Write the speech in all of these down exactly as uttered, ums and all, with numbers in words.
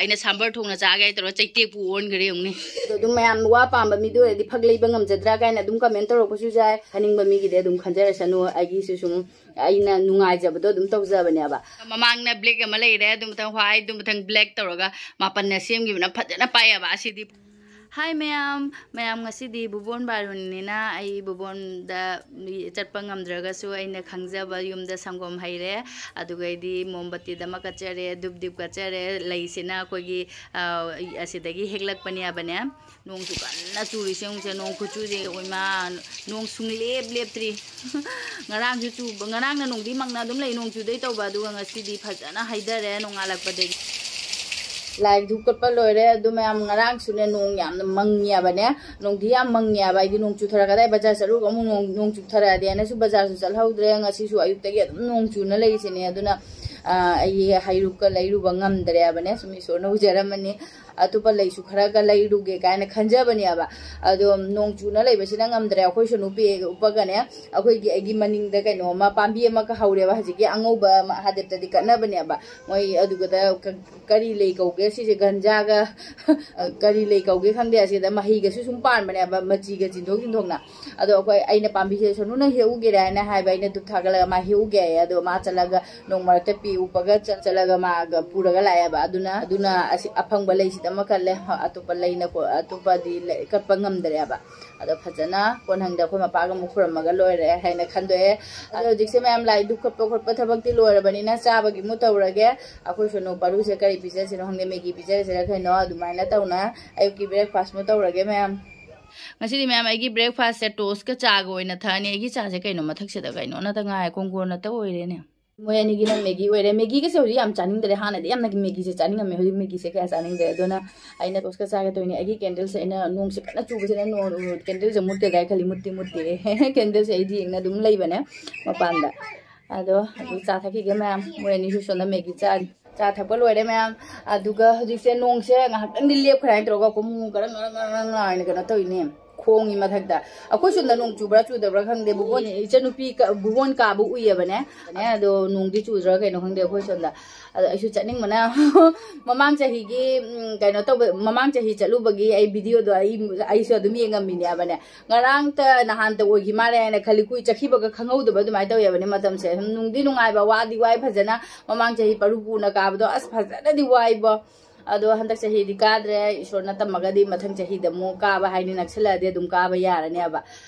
ꯑꯩꯅ ꯁꯥꯝꯕꯔ ꯊꯣꯡꯅ ꯆꯥꯒꯦ ꯍꯥꯏ ꯇꯧꯔꯒ ꯆꯩꯇꯦꯛꯄꯨ ꯑꯣꯟꯈ꯭ꯔꯦ ꯌꯦꯡꯉꯨꯅꯦ꯫ ꯑꯗꯣ ꯑꯗꯨꯝ ꯃꯌꯥꯝ ꯋꯥ ꯄꯥꯝꯕ ꯃꯤꯗꯨ ꯑꯣꯏꯔꯗꯤ ꯐꯛ ꯂꯩꯕ ꯉꯝꯖꯗ꯭ꯔꯥ ꯀꯥꯏꯅ ꯑꯗꯨꯝ ꯀꯃꯦꯟ ꯇꯧꯔꯛꯄꯁꯨ ꯌꯥꯏ꯫ ꯍꯥꯏꯅꯤꯡꯕ ꯃꯤꯒꯤꯗꯤ ꯑꯗꯨꯝ ꯈꯟꯖꯔꯁꯅꯨ꯫ ꯑꯩꯒꯤꯁꯨ ꯁꯨꯝ ꯑꯩꯅ ꯅꯨꯡꯉꯥꯏꯖꯕꯗꯣ ꯑꯗꯨꯝ ꯇꯧꯖꯕꯅꯦꯕ꯫ ꯃꯃꯥꯡꯅ ꯕ꯭ꯂꯦꯛ ꯑꯃ ꯂꯩꯔꯦ, ꯑꯗꯨ ꯃꯊꯪ ꯋꯥꯏꯠ, ꯑꯗꯨ ꯃꯊꯪ ꯕ꯭ꯂꯦꯛ ꯇꯧꯔꯒ ꯃꯥꯄꯟꯅ ꯁꯦꯝꯈꯤꯕꯅ ꯐꯖꯅ ꯄꯥꯏꯌꯦꯕ ꯑꯁꯤꯗꯤ꯫ ꯍꯥꯏ ꯃꯌꯥꯝ, ꯃꯌꯥꯝ ꯉꯁꯤꯗꯤ ꯕꯨꯕꯣꯟ ꯕꯥꯔꯨꯅꯤꯅ ꯑꯩ ꯕꯨꯕꯣꯟꯗ ꯆꯠꯄ ꯉꯝꯗ꯭ꯔꯒꯁꯨ ꯑꯩꯅ ꯈꯪꯖꯕ ꯌꯨꯝꯗ ꯁꯪꯒꯣꯝ ꯍꯩꯔꯦ, ꯑꯗꯨꯒ ꯑꯩꯗꯤ ꯃꯣꯝꯕꯇꯤꯗ ꯑꯃ ꯀꯠꯆꯔꯦ, ꯙꯨꯞ ꯗꯤꯞ ꯀꯠꯆꯔꯦ, ꯂꯩꯁꯤꯅ ꯑꯩꯈꯣꯏꯒꯤ, ꯑ, ꯑꯁꯤꯗꯒꯤ ꯍꯦꯛꯂꯛꯄꯅꯦꯕꯅꯦ꯫ ꯅꯣꯡꯁꯨ ꯀꯟꯅ ꯆꯨꯔꯤꯁꯦ ꯌꯦꯡꯉꯨꯁꯦ, ꯅꯣꯡ ꯈꯨꯆꯨꯁꯦ ꯑꯣꯏꯃꯥ, ꯅꯣꯡ ꯁꯨꯡꯂꯦꯞ ꯂꯦꯞꯇ꯭ꯔꯤ꯫ ꯉꯔꯥꯡꯁꯨ ꯆꯨꯕ, ꯉꯔꯥꯡꯅ ꯅꯣꯡꯗꯤ ꯃꯪꯅ ꯑꯗꯨꯝ ꯂꯩ, ꯅꯣꯡ ꯆꯨꯗꯣꯏ ꯇꯧꯕ, ꯑꯗꯨꯒ ꯉꯁꯤꯗꯤ ꯐꯖꯅ ꯍꯩꯊꯔꯦ ꯅꯣꯡꯉꯥꯜꯂꯛꯄꯗꯒꯤ꯫ ꯂꯥꯏ ꯙꯨꯞ ꯀꯠꯄ ꯂꯣꯏꯔꯦ꯫ ꯑꯗꯨ ꯃꯌꯥꯝ ꯉꯔꯥꯡꯁꯨꯅꯦ ꯅꯣꯡ ꯌꯥꯝꯅ ꯃꯪꯉꯦꯕꯅꯦ, ꯅꯣꯡꯗꯤ ꯌꯥꯝ ꯃꯪꯉꯦꯕ꯫ ꯑꯩꯗꯤ ꯅꯣꯡ ꯆꯨꯊꯔꯛꯀꯗꯥꯏ ꯕꯖꯥꯔ ꯆꯠꯂꯨꯔꯒ ꯑꯃꯨꯛ ꯅꯣꯡ, ꯅꯣꯡ ꯆꯨꯊꯔꯛꯑꯗꯤꯅꯁꯨ ꯕꯖꯥꯔꯁꯨ ꯆꯠꯍꯧꯗ꯭ꯔꯦ꯫ ꯉꯁꯤꯁꯨ ꯑꯌꯨꯛꯇꯒꯤ ꯑꯗꯨꯝ ꯅꯣꯡ ꯆꯨꯅ ꯂꯩꯔꯤꯁꯤꯅꯦ꯫ ꯑꯗꯨꯅ, ꯑ, ꯑꯩ ꯍꯩꯔꯨꯛꯀ ꯂꯩꯔꯨꯕ ꯉꯝꯗ꯭ꯔꯦꯕꯅꯦ꯫ ꯁꯨꯝ ꯏꯁꯣꯔꯅ ꯎꯖꯔꯝꯃꯅꯤ꯫ ꯑꯇꯣꯞꯄ ꯂꯩꯁꯨ ꯈꯔꯒ ꯂꯩꯔꯨꯒꯦ ꯀꯥꯏꯅ ꯈꯟꯖꯕꯅꯦꯕ꯫ ꯑꯗꯣ ꯅꯣꯡ ꯆꯨꯅ ꯂꯩꯕꯁꯤꯅ ꯉꯝꯗ꯭ꯔꯦ꯫ ꯑꯩꯈꯣꯏꯁꯨ ꯅꯨꯄꯤ ꯎꯞꯄꯒꯅꯦ, ꯑꯩꯈꯣꯏꯒꯤ, ꯑꯩꯒꯤ ꯃꯅꯤꯡꯗ ꯀꯩꯅꯣ ꯑꯃ, ꯄꯥꯝꯕꯤ ꯑꯃꯒ ꯍꯧꯔꯦꯕ꯫ ꯍꯧꯖꯤꯛꯀꯤ ꯑꯉꯧꯕ ꯑꯃ ꯍꯥꯗꯦꯞꯇꯗꯤ ꯀꯠꯅꯕꯅꯦꯕ꯫ ꯃꯣꯏ ꯑꯗꯨꯒꯗ ꯀ-, ꯀꯔꯤ ꯂꯩ ꯀꯧꯒꯦ ꯁꯤꯁꯦ? ꯒꯟꯖꯥꯒ ꯀꯔꯤ ꯂꯩ ꯀꯧꯒꯦ ꯈꯪꯗꯦ꯫ ꯑꯁꯤꯗ ꯃꯍꯩꯒꯁꯨ ꯁꯨꯝ ꯄꯥꯟꯕꯅꯦꯕ, ꯃꯆꯤꯒ ꯆꯤꯟꯊꯣꯛ ꯆꯤꯟꯊꯣꯛꯅ꯫ ꯑꯗꯣ ꯑꯩꯈꯣꯏ, ꯑꯩꯅ ꯄꯥꯝꯕꯤꯁꯦ, "ꯁꯣꯅꯨ, ꯅꯪ ꯍꯦꯛꯎꯒꯦꯔꯥ?" ꯍꯥꯏꯅ ꯍꯥꯏꯕ꯫ ꯑꯩꯅ ꯙꯨꯞ ꯊꯥꯒꯠꯂꯒ ꯃꯥ ꯍꯦꯛꯎꯒꯦ ꯍꯥꯏꯌꯦ꯫ ꯑꯗꯣ ꯃꯥ ꯆꯠꯂꯒ ꯅꯣꯡ ꯃꯔꯛꯇ ꯄꯤ ꯎꯞꯄꯒ ꯆꯠ-, ꯆꯠꯂꯒ ꯃꯥꯒ ꯄꯨꯔꯒ ꯂꯥꯛꯑꯦꯕ꯫ ꯑꯗꯨꯅ, ꯑꯗꯨꯅ ꯑꯁꯤ ꯑꯐꯪꯕ ꯂꯩꯁꯤꯗ ꯑꯃ ꯀꯜꯂꯦ꯫ ꯑꯇꯣꯞꯄ ꯂꯩꯅ ꯀꯣ-, ꯑꯇꯣꯞꯄꯗꯤ ꯂꯩ-, ꯀꯠꯄ ꯉꯝꯗ꯭ꯔꯦꯕ꯫ ꯑꯗꯣ ꯐꯖꯅ ꯀꯣꯟꯍꯪꯗ ꯑꯩꯈꯣꯏ ꯃꯄꯥꯒ ꯑꯃꯨꯛ ꯈꯨꯔꯝꯃꯒ ꯂꯣꯏꯔꯦ ꯍꯥꯏꯅ ꯈꯟꯗꯣꯛꯑꯦ꯫ ꯑꯗꯣ ꯍꯧꯖꯤꯛꯁꯦ ꯃꯌꯥꯝ ꯂꯥꯏ ꯙꯨꯞ ꯀꯠꯄ ꯈꯣꯠꯄ ꯊꯕꯛꯇꯤ ꯂꯣꯏꯔꯕꯅꯤꯅ ꯆꯥꯕꯒꯤ ꯑꯃꯨꯛ ꯇꯧꯔꯒꯦ꯫ ꯑꯩꯈꯣꯏ ꯁꯣꯅꯨ ꯄꯥꯔꯨꯁꯦ ꯀꯔꯤ ꯄꯤꯖꯁꯤꯅꯣ ꯈꯪꯗꯦ, ꯃꯦꯒꯤ ꯄꯤꯖꯁꯤꯔ ꯀꯩꯅꯣ, ꯑꯗꯨꯃꯥꯏꯅ ꯇꯧꯅ ꯑꯌꯨꯛꯀꯤ ꯕ꯭ꯔꯦꯛꯐꯥꯁ ꯑꯃꯨꯛ ꯇꯧꯔꯒꯦ ꯃꯌꯥꯝ꯫ ꯉꯁꯤꯗꯤ ꯃꯌꯥꯝ ꯑꯩꯒꯤ ꯕ꯭ꯔꯦꯛꯐꯥꯁꯁꯦ ꯇꯣꯁꯀ ꯆꯥꯒ ꯑꯣꯏꯅ ꯊꯛꯑꯅꯤ꯫ ꯑꯩꯒꯤ ꯆꯥꯁꯦ ꯀꯩꯅꯣ ꯃꯊꯛꯁꯤꯗ ꯀꯩꯅꯣ ꯅꯠꯇ ꯉꯥꯏ, ꯀꯣꯡꯒꯣꯟ ꯅꯠꯇ ꯑꯣꯏꯔꯦꯅꯦ꯫ ꯃꯣꯏ ꯑꯅꯤꯒꯤꯅ ꯃꯦꯒꯤ ꯑꯣꯏꯔꯦ꯫ ꯃꯦꯒꯤꯒꯁꯦ ꯍꯧꯖꯤꯛ ꯌꯥꯝ ꯆꯥꯅꯤꯡꯗ꯭ꯔꯦ꯫ ꯍꯥꯟꯅꯗꯤ ꯌꯥꯝꯅ ꯃꯦꯒꯤꯁꯦ ꯆꯥꯅꯤꯡꯉꯝꯃꯦ, ꯍꯧꯖꯤꯛ ꯃꯦꯒꯤꯁꯦ ꯀꯌꯥ ꯆꯥꯅꯤꯡꯗ꯭ꯔꯦ꯫ ꯑꯗꯨꯅ ꯑꯩꯅ ꯇꯣꯁꯀ ꯆꯥꯒꯦ ꯇꯧꯔꯤꯅꯦ꯫ ꯑꯩꯒꯤ ꯀꯦꯟꯗꯜꯁꯦ ꯑꯩꯅ, ꯅꯣꯡꯁꯦ ꯀꯟꯅ ꯆꯨꯕꯁꯤꯅ ꯅꯣꯡ, ꯀꯦꯟꯗꯜꯁꯦ ꯃꯨꯠꯇꯦꯗꯥꯏ ꯈꯜꯂꯤ, ꯃꯨꯠꯇꯤ ꯃꯨꯠꯇꯦ꯫ ꯀꯦꯟꯗꯜꯁꯦ ꯑꯩꯗꯤ ꯌꯦꯡꯅ ꯑꯗꯨꯝ ꯂꯩꯕꯅꯦ ꯃꯄꯥꯟꯗ꯫ ꯑꯗꯣ ꯍꯧꯖꯤꯛ ꯆꯥ ꯊꯛꯈꯤꯒꯦ ꯃꯌꯥꯝ꯫ ꯃꯣꯏ ꯑꯅꯤꯁꯨ ꯁꯣꯝꯗ ꯃꯦꯒꯤ ꯆꯥꯔꯤ꯫ ꯆꯥ ꯊꯛꯄ ꯂꯣꯏꯔꯦ ꯃꯌꯥꯝ꯫ ꯑꯗꯨꯒ ꯍꯧꯖꯤꯛꯁꯦ ꯅꯣꯡꯁꯦ ꯉꯥꯏꯍꯥꯛꯇꯪꯗꯤ ꯂꯦꯞꯈ꯭ꯔꯦ ꯍꯥꯏꯅ ꯇꯧꯔꯒ ꯀꯣꯃꯨ ꯒꯔꯪ ꯒꯔꯪ ꯒꯔꯪ ꯒꯔꯪ ꯂꯥꯎꯅ ꯀꯩꯅꯣ ꯇꯧꯔꯤꯅꯦ꯫ ꯈꯣꯡꯒꯤ ꯃꯊꯛꯇ꯫ ꯑꯩꯈꯣꯏ ꯁꯣꯝꯗ ꯅꯣꯡ ꯆꯨꯕ꯭ꯔꯥ ꯆꯨꯗꯕ꯭ꯔꯥ ꯈꯪꯗꯦ, ꯕꯨꯕꯣꯟ, ꯏꯆꯟꯅꯨꯄꯤ ꯀ-, ꯕꯨꯕꯣꯟ ꯀꯥꯕ ꯎꯏꯌꯦꯕꯅꯦ꯫ ꯑꯗꯣ ꯅꯣꯡꯗꯤ ꯆꯨꯗ꯭ꯔꯥ ꯀꯩꯅꯣ ꯈꯪꯗꯦ ꯑꯩꯈꯣꯏ ꯁꯣꯝꯗ꯫ ꯑꯗꯣ ꯑꯩꯁꯨ ꯆꯠꯅꯤꯡꯕꯅ ꯃꯃꯥꯡ ꯆꯍꯤꯒꯤ, ꯎꯝ, ꯀꯩꯅꯣ ꯇꯧꯕ, ꯃꯃꯥꯡ ꯆꯍꯤ ꯆꯠꯂꯨꯕꯒꯤ ꯑꯩ videoꯗꯣ ꯑꯩ, ꯑꯩꯁꯨ ꯑꯗꯨꯝ ꯌꯦꯡꯉꯝꯃꯤꯅꯦꯕꯅꯦ꯫ ꯉꯔꯥꯡꯇ ꯅꯍꯥꯟꯇ ꯑꯣꯏꯈꯤ ꯃꯥꯜꯂꯦ ꯍꯥꯏꯅ ꯈꯜꯂꯤ, ꯀꯨꯏ ꯆꯠꯈꯤꯕꯒ ꯈꯪꯍꯧꯗꯕ ꯑꯗꯨꯃꯥꯏꯅ ꯇꯧꯋꯦꯕꯅꯦ ꯃꯇꯝꯁꯦ꯫ ꯁꯨꯝ ꯅꯨꯡꯗꯤ ꯅꯨꯡꯉꯥꯏꯕ, ꯋꯥꯗꯤ ꯋꯥꯏ ꯐꯖꯅ꯫ ꯃꯃꯥꯡ ꯆꯍꯤ ꯄꯔꯨ ꯄꯨꯅ ꯀꯥꯕꯗꯣ ꯑꯁ ꯐꯖꯅꯗꯤ ꯋꯥꯏꯕꯣ꯫ ꯑꯗꯣ ꯍꯟꯗꯛ ꯆꯍꯤꯗꯤ ꯀꯥꯗ꯭ꯔꯦ, ꯏꯁꯣꯔꯅ ꯇꯝꯃꯒꯗꯤ ꯃꯊꯪ ꯆꯍꯤꯗ ꯑꯃꯨꯛ ꯀꯥꯕ ꯍꯥꯏꯅꯤ, ꯅꯛꯁꯤꯜꯂꯛꯑꯗꯤ ꯑꯗꯨꯝ ꯀꯥꯕ ꯌꯥꯔꯅꯦꯕ꯫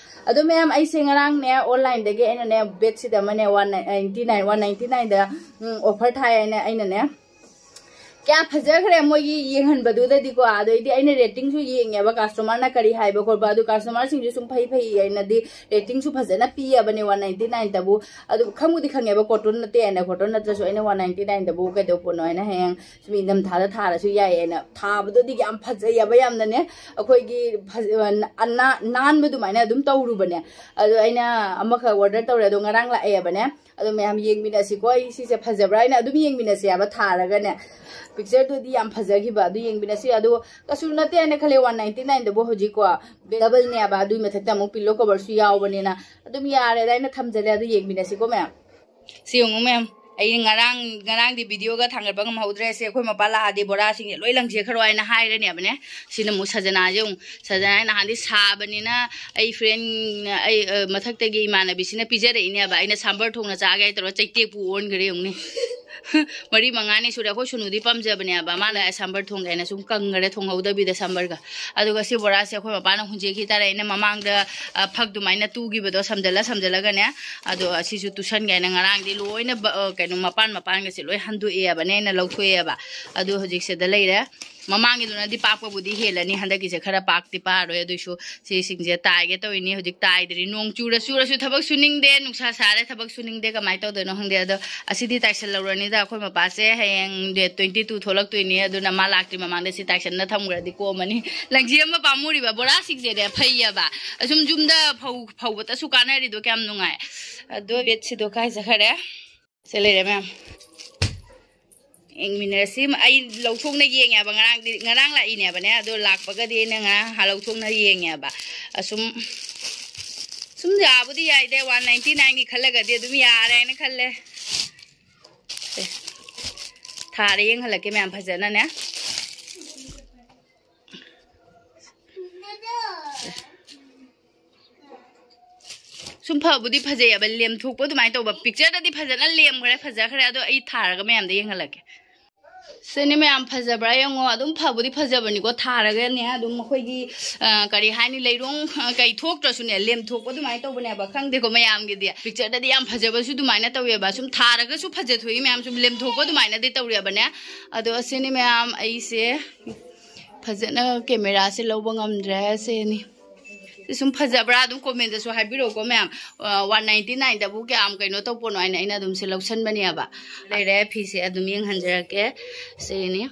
ꯑꯗꯣ ꯃꯌꯥꯝ, ꯑꯩꯁꯦ ꯉꯔꯥꯡꯅꯦ, onlineꯗꯒꯤ ꯑꯩꯅꯅꯦ, bedsheet ꯑꯃꯅꯦ, one ninety nine, one ninety nineꯗ, ꯎꯝ, offer ꯊꯥꯏ ꯍꯥꯏꯅ ꯑꯩꯅꯅꯦ, ꯀꯌꯥ ꯐꯖꯈ꯭ꯔꯦ ꯃꯣꯏꯒꯤ ꯌꯦꯡꯍꯟꯕꯗꯨꯗꯗꯤꯀꯣ꯫ ꯑꯗꯩꯗꯤ ꯑꯩꯅ ratingꯁꯨ ꯌꯦꯡꯉꯦꯕ, customerꯅ ꯀꯔꯤ ꯍꯥꯏꯕ ꯈꯣꯠꯄ, ꯑꯗꯨ customerꯁꯤꯡꯁꯨ ꯁꯨꯝ ꯐꯩ ꯐꯩ ꯍꯥꯏꯅꯗꯤ ratingꯁꯨ ꯐꯖꯅ ꯄꯤꯌꯦꯕꯅꯦ one ninety nineꯇꯕꯨ꯫ ꯑꯗꯨ ꯈꯪꯕꯨꯗꯤ ꯈꯪꯉꯦꯕ cotton ꯅꯠꯇꯦ ꯍꯥꯏꯅ, cotton ꯅꯠꯇ꯭ꯔꯁꯨ ꯑꯩꯅ one ninety nineꯗꯕꯨ ꯀꯩꯗꯧꯕ ꯄꯣꯠꯅꯣ ꯍꯥꯏꯅ ꯍꯌꯦꯡ ꯁꯨꯝ ꯏꯪꯊꯝꯊꯥꯗ ꯊꯥꯔꯁꯨ ꯌꯥꯏꯌꯦꯅ ꯊꯥꯕꯗꯨꯗꯤ ꯌꯥꯝ ꯐꯖꯩꯌꯦꯕ ꯌꯥꯝꯅꯅꯦ꯫ ꯑꯩꯈꯣꯏꯒꯤ ꯐꯖ-, ꯑꯅꯥ-, ꯅꯥꯟꯕ ꯑꯗꯨꯃꯥꯏꯅ ꯑꯗꯨꯝ ꯇꯧꯔꯨꯕꯅꯦ꯫ ꯑꯗꯣ ꯑꯩꯅ ꯑꯃꯈꯛ order ꯇꯧꯔꯦ, ꯑꯗꯣ ꯉꯔꯥꯡ ꯂꯥꯛꯑꯦꯕꯅꯦ꯫ ꯑꯗꯣ ꯃꯌꯥꯝ ꯌꯦꯡꯃꯤꯟꯅꯁꯤꯀꯣ, ꯑꯩ ꯁꯤꯁꯦ ꯐꯖꯕ꯭ꯔꯥ ꯍꯥꯏꯅ ꯑꯗꯨꯝ ꯌꯦꯡꯃꯤꯟꯅꯁꯦ ꯍꯥꯏꯕ ꯊꯥꯔꯒꯅꯦ꯫ Pictureꯗꯨꯗꯤ ꯌꯥꯝ ꯐꯖꯈꯤꯕ, ꯑꯗꯨ ꯌꯦꯡꯃꯤꯟꯅꯁꯤ꯫ ꯑꯗꯣ ꯀꯩꯁꯨ ꯅꯠꯇꯦ ꯍꯥꯏꯅ ꯈꯜꯂꯦ, one ninety nineꯗꯕꯨ ꯍꯧꯖꯤꯛꯀꯣ doubleꯅꯦꯕ, ꯑꯗꯨꯒꯤ ꯃꯊꯛꯇ ꯑꯃꯨꯛ pillow coverꯁꯨ ꯌꯥꯎꯕꯅꯤꯅ ꯑꯗꯨꯝ ꯌꯥꯔꯦꯗ, ꯑꯩꯅ ꯊꯝꯖꯜꯂꯦ꯫ ꯑꯗꯨ ꯌꯦꯡꯃꯤꯟꯅꯁꯤꯀꯣ ꯃꯌꯥꯝ꯫ ꯁꯤ ꯌꯦꯡꯉꯨ ꯃꯌꯥꯝ, ꯑꯩ ꯉꯔꯥꯡ, ꯉꯔꯥꯡꯗꯤ videoꯒ ꯊꯥꯡꯒꯠꯄ ꯉꯝꯍꯧꯗ꯭ꯔꯦ꯫ ꯁꯤ ꯑꯩꯈꯣꯏ ꯃꯄꯥ ꯂꯥꯛꯑꯗꯤ ꯕꯣꯔꯥꯁꯤꯡꯁꯦ ꯂꯣꯏ ꯂꯪꯁꯦ ꯈꯔ ꯍꯥꯏꯅ ꯍꯥꯏꯔꯅꯦꯕꯅꯦ꯫ ꯁꯤꯅ ꯑꯃꯨꯛ ꯁꯖꯅꯥꯁꯦ ꯑꯃꯨꯛ, ꯁꯖꯅꯥ ꯅꯍꯥꯟꯗꯤ ꯁꯥꯕꯅꯤꯅ ꯑꯩ friend, ꯑꯩ, ꯑ, ꯃꯊꯛꯇꯒꯤ ꯏꯃꯥꯟꯅꯕꯤꯁꯤꯅ ꯄꯤꯖꯔꯛꯏꯅꯦꯕ꯫ ꯑꯩꯅ ꯁꯥꯝꯕꯔ ꯊꯣꯡꯅ ꯆꯥꯒꯦ ꯍꯥꯏ ꯇꯧꯔꯒ ꯆꯩꯇꯦꯛꯄꯨ ꯑꯣꯟꯈ꯭ꯔꯦ ꯌꯦꯡꯉꯨꯅꯦ꯫ ꯃꯔꯤ ꯃꯉꯥꯅꯤ ꯁꯨꯔꯦ꯫ ꯑꯩꯈꯣꯏ ꯁꯨꯅꯨꯗꯤ ꯄꯥꯝꯖꯕꯅꯦꯕ, ꯃꯥ ꯂꯥꯛꯑꯦ ꯁꯥꯝꯕꯔ ꯊꯣꯡꯒꯦ ꯍꯥꯏꯅ ꯁꯨꯝ ꯀꯪꯈꯔꯦ ꯊꯣꯡꯍꯧꯗꯕꯤꯗ ꯁꯥꯝꯕꯔꯒ꯫ ꯑꯗꯨꯒ ꯁꯤ ꯕꯣꯔꯥꯁꯦ ꯑꯩꯈꯣꯏ ꯃꯄꯥꯅ ꯍꯨꯟꯖꯦꯛꯈꯤ ꯇꯥꯔꯦ꯫ ꯑꯩꯅ ꯃꯃꯥꯡꯗ, ꯑ, ꯐꯛ ꯑꯗꯨꯃꯥꯏꯅ ꯇꯨꯈꯤꯕꯗꯣ ꯁꯝꯖꯜꯂ ꯁꯝꯖꯜꯂꯒꯅꯦ, ꯑꯗꯣ ꯑꯁꯤꯁꯨ ꯇꯨꯁꯟꯒꯦ ꯍꯥꯏꯅ ꯉꯔꯥꯡꯗꯤ ꯂꯣꯏꯅ ꯕ-, ꯑ, ꯀꯩꯅꯣ, ꯃꯄꯥꯟ ꯃꯄꯥꯟꯒꯁꯦ ꯂꯣꯏ ꯍꯟꯗꯣꯛꯑꯦꯕꯅꯦ, ꯑꯩꯅ ꯂꯧꯊꯣꯛꯑꯦꯕ꯫ ꯑꯗꯨ ꯍꯧꯖꯤꯛꯁꯤꯗ ꯂꯩꯔꯦ꯫ ꯃꯃꯥꯡꯒꯤꯗꯨꯅꯗꯤ ꯄꯥꯛꯄꯕꯨꯗꯤ ꯍꯦꯜꯂꯅꯤ, ꯍꯟꯗꯛꯀꯤꯁꯦ ꯈꯔ ꯄꯥꯛꯇꯤ ꯄꯥꯔꯣꯏ꯫ ꯑꯗꯨꯏꯁꯨ ꯁꯤꯁꯤꯡꯁꯦ ꯇꯥꯏꯒꯦ ꯇꯧꯔꯤꯅꯤ꯫ ꯍꯧꯖꯤꯛ ꯇꯥꯏꯗ꯭ꯔꯤ꯫ ꯅꯣꯡ ꯆꯨꯔ ꯆꯨꯔꯁꯨ ꯊꯕꯛ ꯁꯨꯅꯤꯡꯗꯦ, ꯅꯨꯡꯁꯥ ꯁꯥꯔꯦ ꯊꯕꯛ ꯁꯨꯅꯤꯡꯗꯦ, ꯀꯃꯥꯏꯅ ꯇꯧꯗꯣꯏꯅꯣ ꯈꯪꯗꯦ꯫ ꯑꯗꯣ ꯑꯁꯤꯗꯤ ꯇꯥꯏꯁꯜꯍꯧꯔꯅꯤꯗ꯫ ꯑꯩꯈꯣꯏ ꯃꯄꯥꯁꯦ ꯍꯌꯦꯡ date twenty two ꯊꯣꯛꯂꯛꯇꯣꯏꯅꯤ, ꯑꯗꯨꯅ ꯃꯥ ꯂꯥꯛꯇ꯭ꯔꯤ ꯃꯃꯥꯡꯗ ꯁꯤ ꯇꯥꯏꯁꯟꯅ ꯊꯝꯈ꯭ꯔꯗꯤ ꯀꯣꯝꯃꯅꯤ꯫ ꯂꯪꯖꯦ ꯑꯃ ꯄꯥꯝꯃꯨꯔꯤꯕ, ꯕꯣꯔꯥꯁꯤꯡꯁꯦꯅꯦ ꯐꯩꯌꯦꯕ, ꯑꯁꯨꯝ ꯌꯨꯝꯗ ꯐꯧ ꯐꯧꯕꯇꯁꯨ ꯀꯥꯟꯅꯔꯤꯗꯣ ꯀꯌꯥꯝ ꯅꯨꯡꯉꯥꯏ꯫ ꯑꯗꯣ bedsheetꯗꯣ ꯀꯥꯏ ꯆꯠꯈꯔꯦ? ꯁꯤ ꯂꯩꯔꯦ ꯃꯌꯥꯝ꯫ ꯌꯦꯡꯃꯤꯟꯅꯔꯁꯤ꯫ ꯑꯩ ꯂꯧꯊꯣꯛꯅ ꯌꯦꯡꯉꯦꯕ, ꯉꯔꯥꯡꯗꯤ, ꯉꯔꯥꯡ ꯂꯥꯛꯏꯅꯦꯕꯅꯦ, ꯑꯗꯣ ꯂꯥꯛꯄꯒꯗꯤ ꯑꯩꯅ ꯉꯔꯥꯡ ꯍꯥ ꯂꯧꯊꯣꯛꯅ ꯌꯦꯡꯉꯦꯕ꯫ ꯑꯁꯨꯝ ꯁꯨꯝ ꯌꯥꯕꯨꯗꯤ ꯌꯥꯏꯗꯦ, ꯋꯥꯟ ꯅꯥꯏꯟꯇꯤ ꯅꯥꯏꯟꯒꯤ ꯈꯜꯂꯒꯗꯤ ꯑꯗꯨꯝ ꯌꯥꯔꯦ ꯍꯥꯏꯅ ꯈꯜꯂꯦ꯫ ꯁꯦ, ꯊꯥꯔꯦ, ꯌꯦꯡꯍꯜꯂꯛꯀꯦ ꯃꯌꯥꯝ ꯐꯖꯅꯅꯦ꯫ ꯁꯨꯝ ꯐꯕꯨꯗꯤ ꯐꯖꯩꯌꯦꯕ, ꯂꯦꯝꯊꯣꯛꯄ ꯑꯗꯨꯃꯥꯏꯅ ꯇꯧꯕ꯫ ꯄꯤꯛꯆꯔꯗꯗꯤ ꯐꯖꯅ ꯂꯦꯝꯈ꯭ꯔꯦ, ꯐꯖꯈ꯭ꯔꯦ꯫ ꯑꯗꯣ ꯑꯩ ꯊꯥꯔꯒ ꯃꯌꯥꯝꯗ ꯌꯦꯡꯍꯜꯂꯛꯀꯦ꯫ ꯁꯤꯅꯤ ꯃꯌꯥꯝ, ꯐꯖꯕ꯭ꯔꯥ ꯌꯦꯡꯉꯣ꯫ ꯑꯗꯨꯝ ꯐꯕꯨꯗꯤ ꯐꯖꯕꯅꯤꯀꯣ, ꯊꯥꯔꯒꯅꯦ ꯑꯗꯨꯝ ꯑꯩꯈꯣꯏꯒꯤ, ꯑ, ꯀꯔꯤ ꯍꯥꯏꯅꯤ, ꯂꯩꯔꯣꯡ, ꯑ, ꯀꯩ ꯊꯣꯛꯇ꯭ꯔꯁꯨꯅꯦ, ꯂꯦꯝꯊꯣꯛꯄ ꯑꯗꯨꯃꯥꯏꯅ ꯇꯧꯕꯅꯦꯕ꯫ ꯈꯪꯗꯦꯀꯣ ꯃꯌꯥꯝꯒꯤꯗꯤ, ꯄꯤꯛꯆꯔꯗꯗꯤ ꯌꯥꯝ ꯐꯖꯕꯁꯨ ꯑꯗꯨꯃꯥꯏꯅ ꯇꯧꯋꯦꯕ, ꯁꯨꯝ ꯊꯥꯔꯒꯁꯨ ꯐꯖꯊꯣꯛꯏ ꯃꯌꯥꯝ, ꯁꯨꯝ ꯂꯦꯝꯊꯣꯛꯄ ꯑꯗꯨꯃꯥꯏꯅꯗꯤ ꯇꯧꯔꯦꯕꯅꯦ꯫ ꯑꯗꯣ ꯑꯁꯤꯅꯤ ꯃꯌꯥꯝ, ꯑꯩꯁꯦ ꯐꯖꯅ ꯀꯦꯃꯦꯔꯥꯁꯦ ꯂꯧꯕ ꯉꯝꯗ꯭ꯔꯦ꯫ ꯁꯤꯅꯤ꯫ ꯁꯤ ꯁꯨꯝ ꯐꯖꯕ꯭ꯔꯥ ꯑꯗꯨꯝ ꯀꯣꯃꯦꯟꯗꯁꯨ ꯍꯥꯏꯕꯤꯔꯛꯎꯀꯣ ꯃꯌꯥꯝ꯫ ꯋꯥꯟ ꯅꯥꯏꯟꯇꯤ ꯅꯥꯏꯟꯗꯕꯨ ꯀꯌꯥꯝ ꯀꯩꯅꯣ ꯇꯧꯕꯅꯣ ꯍꯥꯏꯅ ꯑꯩꯅ ꯑꯗꯨꯝ ꯁꯤ ꯂꯧꯁꯟꯕꯅꯦꯕ꯫ ꯂꯩꯔꯦ, ꯐꯤꯁꯦ ꯑꯗꯨꯝ ꯌꯦꯡꯍꯟꯖꯔꯛꯀꯦ꯫ ꯁꯤꯅꯤ꯫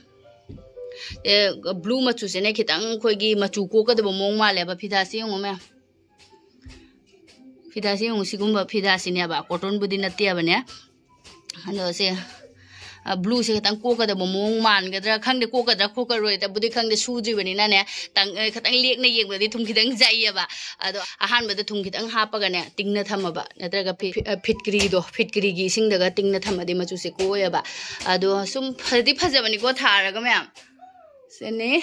ꯑꯦ, ꯕ꯭ꯂꯨ ꯃꯆꯨꯁꯤꯅ ꯈꯤꯇꯪ ꯑꯩꯈꯣꯏꯒꯤ ꯃꯆꯨ ꯀꯣꯛꯀꯗꯕ ꯃꯑꯣꯡ ꯃꯥꯜꯂꯦꯕ꯫ ꯐꯤꯗꯥꯁꯤ ꯌꯦꯡꯉꯣ ꯃꯌꯥꯝ, ꯐꯤꯗꯥꯁꯤ ꯌꯦꯡꯉꯨ꯫ ꯁꯤꯒꯨꯝꯕ ꯐꯤꯗꯥꯁꯤꯅꯦꯕ, ꯀꯣꯇꯟꯕꯨꯗꯤ ꯅꯠꯇꯦꯕꯅꯦ꯫ ꯑꯗꯣ ꯁꯦ, ꯑ, ꯕ꯭ꯂꯨꯁꯦ ꯈꯤꯇꯪ ꯀꯣꯛꯀꯗꯕ ꯃꯑꯣꯡ ꯃꯥꯟꯒꯗ꯭ꯔꯥ ꯈꯪꯗꯦ, ꯀꯣꯛꯀꯗ꯭ꯔꯥ ꯀꯣꯛꯀꯔꯣꯏꯗꯕꯨꯗꯤ ꯈꯪꯗꯦ, ꯁꯨꯗ꯭ꯔꯤꯕꯅꯤꯅꯅꯦ꯫ ꯇꯪ-, ꯑ, ꯈꯤꯇꯪ ꯂꯦꯛꯅ ꯌꯦꯡꯕꯗꯗꯤ ꯊꯨꯝ ꯈꯤꯇꯪ ꯆꯥꯏꯌꯦꯕ꯫ ꯑꯗꯣ ꯑꯍꯥꯟꯕꯗ ꯊꯨꯝ ꯈꯤꯇꯪ ꯍꯥꯞꯄꯒꯅꯦ, ꯇꯤꯡꯅ ꯊꯝꯃꯕ, ꯅꯠꯇ꯭ꯔꯒ ꯐꯤ-, ꯑ, ꯐꯤꯠꯀ꯭ꯔꯤꯗꯣ, ꯐꯤꯠꯀ꯭ꯔꯤꯒꯤ ꯏꯁꯤꯡꯗꯒ ꯇꯤꯡꯅ ꯊꯝꯃꯗꯤ ꯃꯆꯨꯁꯦ ꯀꯣꯛꯑꯣꯏꯌꯦꯕ꯫ ꯑꯗꯣ ꯁꯨꯝ ꯐꯗꯤ ꯐꯖꯕꯅꯤꯀꯣ ꯊꯥꯔꯒ ꯃꯌꯥꯝ꯫ ꯁꯤꯅꯤ꯫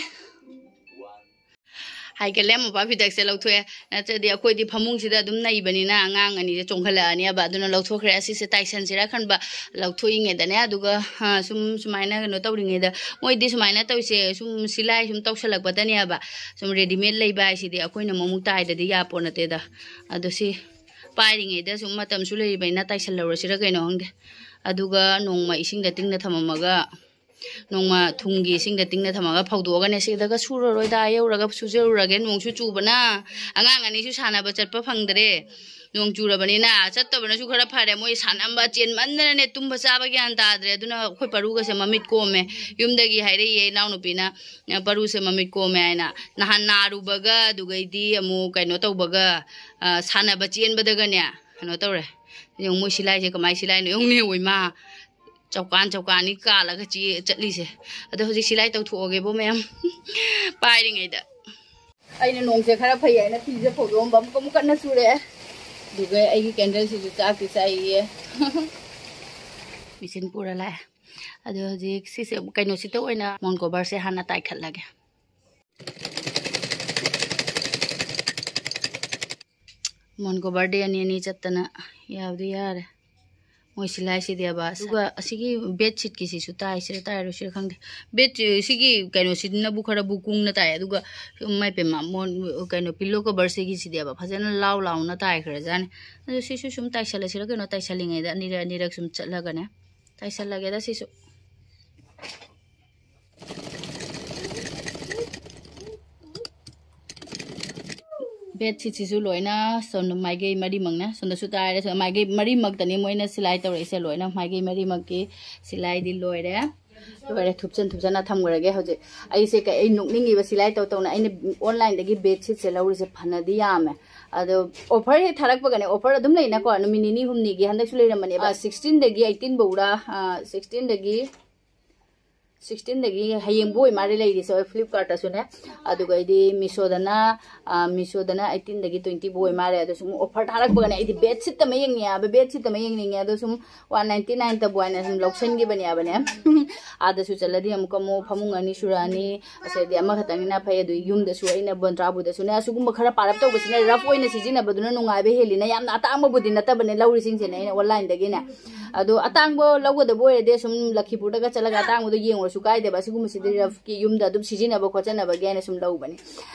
ꯍꯥꯏꯒꯠꯂꯦ, ꯃꯣꯝꯄꯥꯛ ꯐꯤꯗꯛꯁꯦ ꯂꯧꯊꯣꯛꯑꯦ꯫ ꯅꯠꯇ꯭ꯔꯗꯤ ꯑꯩꯈꯣꯏꯗꯤ ꯐꯃꯨꯡꯁꯤꯗ ꯑꯗꯨꯝ ꯂꯩꯕꯅꯤꯅ ꯑꯉꯥꯡ ꯑꯅꯤꯁꯦ ꯆꯣꯡꯈꯠꯂꯛꯑꯅꯦꯕ꯫ ꯑꯗꯨꯅ ꯂꯧꯊꯣꯛꯈ꯭ꯔꯦ꯫ ꯑꯁꯤꯁꯦ ꯇꯥꯏꯁꯟꯁꯤꯔꯥ ꯈꯟꯕ, ꯂꯧꯊꯣꯛꯏꯉꯩꯗꯅꯦ꯫ ꯑꯗꯨꯒ, ꯑ, ꯁꯨꯝ ꯁꯨꯃꯥꯏꯅ ꯀꯩꯅꯣ ꯇꯧꯔꯤꯉꯩꯗ, ꯃꯣꯏꯗꯤ ꯁꯨꯃꯥꯏꯅ ꯇꯧꯔꯤꯁꯦ ꯁꯨꯝ ꯁꯤꯂꯥꯏ ꯁꯨꯝ ꯇꯧꯁꯜꯂꯛꯄꯗꯅꯦꯕ, ꯁꯨꯝ ꯔꯦꯗꯤꯃꯦꯗ ꯂꯩꯕ ꯍꯥꯏꯁꯤꯗꯤ ꯑꯩꯈꯣꯏꯅ ꯃꯃꯨꯛ ꯇꯥꯏꯗꯗꯤ ꯌꯥꯄꯣꯠ ꯅꯠꯇꯦꯗ꯫ ꯑꯗꯣ ꯁꯤ ꯄꯥꯏꯔꯤꯉꯩꯗ ꯁꯨꯝ ꯃꯇꯝꯁꯨ ꯂꯩꯔꯤꯕꯅꯤꯅ ꯇꯥꯏꯁꯜꯍꯧꯔꯁꯤꯔ ꯀꯩꯅꯣ ꯈꯪꯗꯦ꯫ ꯑꯗꯨꯒ ꯅꯣꯡꯃ ꯏꯁꯤꯡꯗ ꯇꯤꯡꯅ ꯊꯝꯃꯝꯃꯒ, ꯅꯣꯡꯃ ꯊꯨꯝꯒꯤ ꯏꯁꯤꯡꯗ ꯇꯤꯡꯅ ꯊꯝꯃꯒ ꯐꯧꯗꯣꯛꯑꯒꯅꯦ, ꯁꯤꯗꯒ ꯁꯨꯔꯔꯣꯏꯗ, ꯑꯥ ꯌꯧꯔꯒ ꯁꯨꯖꯔꯨꯔꯒꯦ꯫ ꯅꯣꯡꯁꯨ ꯆꯨꯕꯅ ꯑꯉꯥꯡ ꯑꯅꯤꯁꯨ ꯁꯥꯟꯅꯕ ꯆꯠꯄ ꯐꯪꯗ꯭ꯔꯦ꯫ ꯅꯣꯡ ꯆꯨꯔꯕꯅꯤꯅ ꯆꯠꯇꯕꯅꯁꯨ ꯈꯔ ꯐꯔꯦ꯫ ꯃꯣꯏ ꯁꯥꯟꯅꯕ ꯆꯦꯟꯃꯟꯗꯅꯅꯦ, ꯇꯨꯝꯕ ꯆꯥꯕ ꯒ꯭ꯌꯥꯟ ꯇꯥꯗ꯭ꯔꯦ꯫ ꯑꯗꯨꯅ ꯑꯩꯈꯣꯏ ꯄꯔꯨꯒꯁꯦ ꯃꯃꯤꯠ ꯀꯣꯝꯃꯦ꯫ ꯌꯨꯝꯗꯒꯤ ꯍꯥꯏꯔꯛꯏꯌꯦ ꯏꯅꯥꯎꯅꯨꯄꯤꯅ, "ꯄꯔꯨꯁꯦ ꯃꯃꯤꯠ ꯀꯣꯝꯃꯦ" ꯍꯥꯏꯅ꯫ ꯅꯍꯥꯟ ꯅꯥꯔꯨꯕꯒ ꯑꯗꯨꯒꯩꯗꯤ ꯑꯃꯨꯛ ꯀꯩꯅꯣ ꯇꯧꯕꯒ, ꯑ, ꯁꯥꯟꯅꯕ ꯆꯦꯟꯕꯗꯒꯅꯦ ꯀꯩꯅꯣ ꯇꯧꯔꯦ꯫ ꯌꯦꯡꯉꯨ ꯃꯣꯏ ꯁꯤꯂꯥꯏꯁꯦ ꯀꯃꯥꯏ ꯁꯤꯂꯥꯏꯅꯣ ꯌꯦꯡꯉꯨꯅꯦ, ꯍꯣꯏ ꯃꯥ꯫ ꯆꯧꯀꯥꯟ ꯆꯧꯀꯥꯟꯅꯤ ꯀꯥꯜꯂꯒ ꯆꯦ ꯆꯠꯂꯤꯁꯦ꯫ ꯑꯗꯣ ꯍꯧꯖꯤꯛ ꯁꯤꯂꯥꯏ ꯇꯧꯊꯣꯛꯑꯒꯦꯕꯣ ꯃꯌꯥꯝ꯫ ꯄꯥꯏꯔꯤꯉꯩꯗ꯫ ꯑꯩꯅ ꯅꯣꯡꯁꯦ ꯈꯔ ꯐꯩ ꯍꯥꯏꯅ ꯐꯤꯁꯦ ꯐꯧꯗꯣꯛꯑꯝꯕ, ꯑꯃꯨꯛ ꯑꯃꯨꯛ ꯀꯟꯅ ꯆꯨꯔꯛꯑꯦ꯫ ꯑꯗꯨꯒ ꯑꯩꯒꯤ ꯀꯦꯟꯗꯜꯁꯤꯁꯨ ꯆꯥꯛꯇꯤ ꯆꯥꯛꯏꯌꯦ꯫ ꯃꯦꯆꯤꯟ ꯄꯨꯔ ꯂꯥꯛꯑꯦ꯫ ꯑꯗꯣ ꯍꯧꯖꯤꯛ ꯁꯤꯁꯦ ꯀꯩꯅꯣꯁꯤꯗ ꯑꯣꯏꯅ ꯃꯣꯟ ꯀꯣꯕꯔꯁꯦ ꯍꯥꯟꯅ ꯇꯥꯏꯈꯠꯂꯒꯦ꯫ ꯃꯣꯟ ꯀꯣꯕꯔꯗꯤ ꯑꯅꯤ ꯑꯅꯤ ꯆꯠꯇꯅ ꯌꯥꯕꯗꯤ ꯌꯥꯔꯦ꯫ ꯃꯣꯏ ꯁꯤꯂꯥꯏꯁꯤꯗꯤꯕ꯫ ꯑꯗꯨꯒ ꯑꯁꯤꯒꯤ ꯕꯦꯠꯁꯤꯠꯀꯤꯁꯤꯁꯨ ꯇꯥꯏꯁꯤꯔ ꯇꯥꯏꯔꯣꯏꯁꯤꯔ ꯈꯪꯗꯦ꯫ ꯕꯦꯠ ꯁꯤꯒꯤ ꯀꯩꯅꯣꯁꯤꯅꯕꯨ ꯈꯔꯕꯨ ꯀꯨꯡꯅ ꯇꯥꯏ꯫ ꯑꯗꯨꯒ ꯃꯥꯏ ꯄꯦꯝꯃ ꯃꯣꯟ ꯀꯩꯅꯣ ꯄꯤꯜꯂꯣ ꯀꯣꯕꯔꯁꯤꯒꯤꯁꯤꯗꯤꯕ ꯐꯖꯅ ꯂꯥꯎ ꯂꯥꯎꯅ ꯇꯥꯏꯈ꯭ꯔꯖꯥꯠꯅꯤ꯫ ꯑꯗꯣ ꯁꯤꯁꯨ ꯁꯨꯝ ꯇꯥꯏꯁꯜꯂꯁꯤꯔ ꯀꯩꯅꯣ, ꯇꯥꯏꯁꯜꯂꯤꯉꯩꯗ ꯑꯅꯤꯔꯛ ꯑꯅꯤꯔꯛ ꯁꯨꯝ ꯆꯠꯂꯒꯅꯦ꯫ ꯇꯥꯏꯁꯜꯂꯒꯦꯗ ꯁꯤꯁꯨ꯫ ꯕꯦꯠꯁꯤꯠꯁꯤꯁꯨ ꯂꯣꯏꯅ ꯁꯣꯝꯗ ꯃꯥꯏꯀꯩ ꯃꯔꯤꯃꯛꯅꯦ, ꯁꯣꯝꯗꯁꯨ ꯇꯥꯏꯔꯦ, ꯁꯣꯝꯗ ꯃꯥꯏꯀꯩ ꯃꯔꯤꯃꯛꯇꯅꯤ ꯃꯣꯏꯅ ꯁꯤꯂꯥꯏ ꯇꯧꯔꯛꯏꯁꯦ ꯂꯣꯏꯅ꯫ ꯃꯥꯏꯀꯩ ꯃꯔꯤꯃꯛꯀꯤ ꯁꯤꯂꯥꯏꯗꯤ ꯂꯣꯏꯔꯦ꯫ ꯂꯣꯏꯔꯦ, ꯊꯨꯞꯆꯟ ꯊꯨꯞꯆꯟꯅ ꯊꯝꯈ꯭ꯔꯒꯦ ꯍꯧꯖꯤꯛ꯫ ꯑꯩꯁꯦ ꯀꯩ-, ꯑꯩ ꯅꯣꯛꯅꯤꯡꯉꯤꯕ, ꯁꯤꯂꯥꯏ ꯇꯧ ꯇꯧꯅ ꯑꯩꯅ ꯑꯣꯟꯂꯥꯏꯟꯗꯒꯤ ꯕꯦꯠꯁꯤꯠꯁꯦ ꯂꯧꯔꯤꯁꯦ ꯐꯅꯗꯤ ꯌꯥꯝꯃꯦ꯫ ꯑꯗꯣ ꯑꯣꯐꯔ ꯍꯦꯛ ꯊꯥꯔꯛꯄꯒꯅꯦ, ꯑꯣꯐꯔ ꯑꯗꯨꯝ ꯂꯩꯅꯀꯣ, ꯅꯨꯃꯤꯠ ꯅꯤꯅꯤ ꯍꯨꯝꯅꯤꯒꯤ, ꯍꯟꯗꯛꯁꯨ ꯂꯩꯔꯝꯕꯅꯦꯕ, ꯁꯤꯛꯁꯇꯤꯟꯗꯒꯤ ꯑꯩꯠꯇꯤꯟ ꯐꯧꯔ, ꯁꯤꯛꯁꯇꯤꯟꯗꯒꯤ ꯁꯤꯛꯁꯇꯤꯟꯗꯒꯤ ꯍꯌꯦꯡꯕꯨ ꯑꯣꯏ ꯃꯥꯜꯂꯦ ꯂꯩꯔꯤꯁꯦ, ꯍꯣꯏ, ꯐ꯭ꯂꯤꯞꯀꯥꯔꯠꯇꯁꯨꯅꯦ꯫ ꯑꯗꯨꯒ ꯑꯩꯗꯤ ꯃꯤꯁꯣꯗꯅ, ꯑ, ꯃꯤꯁꯣꯗꯅ ꯑꯩꯠꯇꯤꯟꯗꯒꯤ ꯇ꯭ꯋꯦꯟꯇꯤ ꯐꯥꯎ ꯑꯣꯏ ꯃꯥꯜꯂꯦ꯫ ꯑꯗꯣ ꯁꯨꯝ ꯑꯣꯐꯔ ꯊꯥꯔꯛꯄꯒꯅꯦ, ꯑꯩꯗꯤ ꯕꯦꯠꯁꯤꯠ ꯑꯃ ꯌꯦꯡꯅꯤꯡꯉꯦ ꯍꯥꯏꯕ, ꯕꯦꯠꯁꯤꯠ ꯑꯃ ꯌꯦꯡꯅꯤꯡꯉꯦ꯫ ꯑꯗꯣ ꯁꯨꯝ ꯋꯥꯟ ꯅꯥꯏꯟꯇꯤ ꯅꯥꯏꯟꯇꯕꯨ ꯍꯥꯏꯅ ꯁꯨꯝ ꯂꯧꯁꯟꯈꯤꯕꯅꯦꯕꯅꯦ꯫ ꯑꯥꯗꯁꯨ ꯆꯠꯂꯗꯤ ꯑꯃꯨꯛꯀ ꯑꯃꯨꯛ ꯐꯃꯨꯡ ꯑꯅꯤ ꯁꯨꯔꯛꯑꯅꯤ, ꯑꯁꯤꯗꯤ ꯑꯃꯈꯛꯇꯪꯅꯤꯅ ꯐꯩ꯫ ꯑꯗꯨ ꯌꯨꯝꯗꯁꯨ ꯑꯩꯅ ꯕꯣꯟꯗ꯭ꯔꯥꯕꯨꯗꯁꯨꯅꯦ, ꯑꯁꯤꯒꯨꯝꯕ ꯈꯔ ꯄꯥꯔꯞ ꯇꯧꯕꯁꯤꯅ, ꯔꯐ ꯑꯣꯏꯅ ꯁꯤꯖꯤꯟꯅꯕꯗꯨꯅ ꯅꯨꯡꯉꯥꯏꯕ ꯍꯦꯜꯂꯤꯅ, ꯌꯥꯝꯅ ꯑꯇꯥꯡꯕꯕꯨꯗꯤ ꯅꯠꯇꯕꯅꯦ ꯂꯧꯔꯤꯁꯤꯡꯁꯦꯅꯦ ꯑꯩꯅ ꯑꯣꯟꯂꯥꯏꯟꯗꯒꯤꯅꯦ꯫ ꯑꯗꯣ ꯑꯇꯥꯡꯕ ꯂꯧꯒꯗꯕ ꯑꯣꯏꯔꯗꯤ ꯁꯨꯝ ꯂꯈꯤꯄꯨꯔꯗꯒ ꯆꯠꯂꯒ ꯑꯇꯥꯡꯕꯗꯣ ꯌꯦꯡꯉꯨꯔꯁꯨ ꯀꯥꯏꯗꯦꯕ꯫ ꯑꯁꯤꯒꯨꯝꯕꯁꯤꯗꯤ ꯔꯐꯀꯤ ꯌꯨꯝꯗ ꯑꯗꯨꯝ ꯁꯤꯖꯤꯟꯅꯕ ꯈꯣꯠꯆꯟꯅꯕꯒꯤ ꯍꯥꯏꯅ ꯁꯨꯝ ꯂꯧꯕꯅꯦ꯫